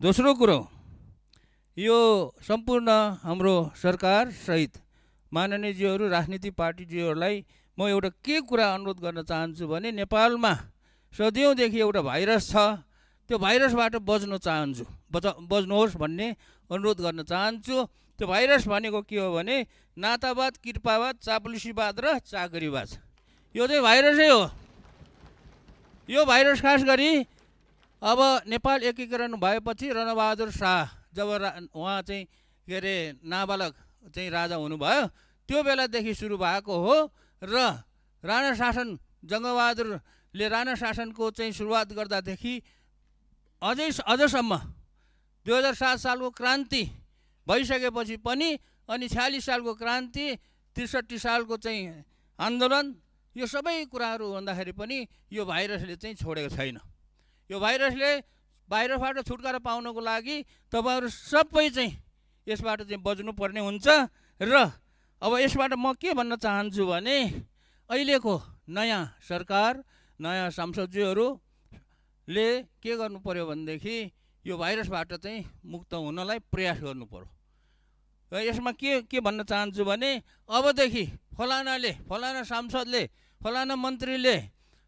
दोस्रो कुरो, यो सम्पूर्ण हाम्रो सरकार सहित माननीयज्यूहरू राजनीतिक पार्टीज्यूहरूलाई म एउटा के कुरा अनुरोध गर्न चाहन्छु भने नेपालमा सदियौँदेखि एउटा भाइरस छ, त्यो भाइरसबाट बच्नुहोस् भन्ने अनुरोध गर्न चाहन्छु। त्यो भाइरस भनेको के हो भने नातावाद, कृपावाद, चाप्लुसीवाद र चाकरीवाद, यो चाहिँ भाइरसै हो। यो भाइरस खास गरी अब नेपाल एकीकरण भएपछि रणबहादुर शाह जब उहाँ चाहिँ के अरे नाबालक चाहिँ राजा हुनुभयो, त्यो बेलादेखि सुरु भएको हो र राणा शासन, जङ्गबहादुरले राणा शासनको चाहिँ सुरुवात गर्दादेखि अझसम्म 2007 सालको क्रान्ति भइसकेपछि पनि, अनि 46 सालको क्रान्ति, 63 सालको चाहिँ आन्दोलन, यो सबै कुराहरू भन्दाखेरि पनि यो भाइरसले चाहिँ छोडेको छैन। यो भाइरसबाट छुटकारा पाउनको लागि तपाईँहरू सबै चाहिँ यसबाट चाहिँ बच्नुपर्ने हुन्छ। र अब यसबाट म के भन्न चाहन्छु भने अहिलेको नयाँ सरकार, नयाँ सांसदज्यूहरूले के गर्नु पर्यो भनेदेखि यो भाइरसबाट चाहिँ मुक्त हुनलाई प्रयास गर्नु पर्यो। र यसमा के भन्न चाहन्छु भने अबदेखि फलाना सांसदले, फलाना मन्त्रीले,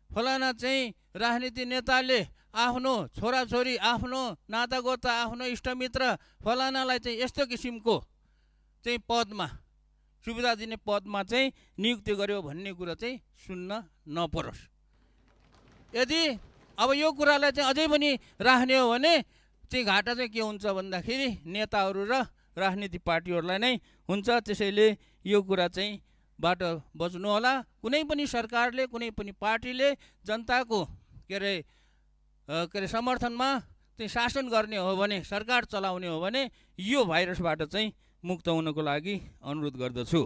फलाना चाहिँ राजनीति नेताले आफ्नो छोराछोरी, आफ्नो नातागोता, आफ्नो इष्टमित्र फलानालाई चाहिँ यस्तो किसिमको चाहिँ पदमा, सुविधा दिने पदमा चाहिँ नियुक्ति गर्यो भन्ने कुरा चाहिँ सुन्न नपरोस्। यदि अब यो कुरालाई चाहिँ अझै पनि राख्ने हो भने चाहिँ घाटा चाहिँ के हुन्छ भन्दाखेरि नेताहरू र राजनीतिक पार्टीहरूलाई नै हुन्छ। त्यसैले यो कुरा चाहिँ बाट बच्नु होला। कुनै पनि सरकारले, कुनै पनि पार्टीले जनताको के अरे समर्थनमा चाहिँ शासन गर्ने हो भने, सरकार चलाउने हो भने यो भाइरसबाट चाहिँ मुक्त हुनको लागि अनुरोध गर्दछु।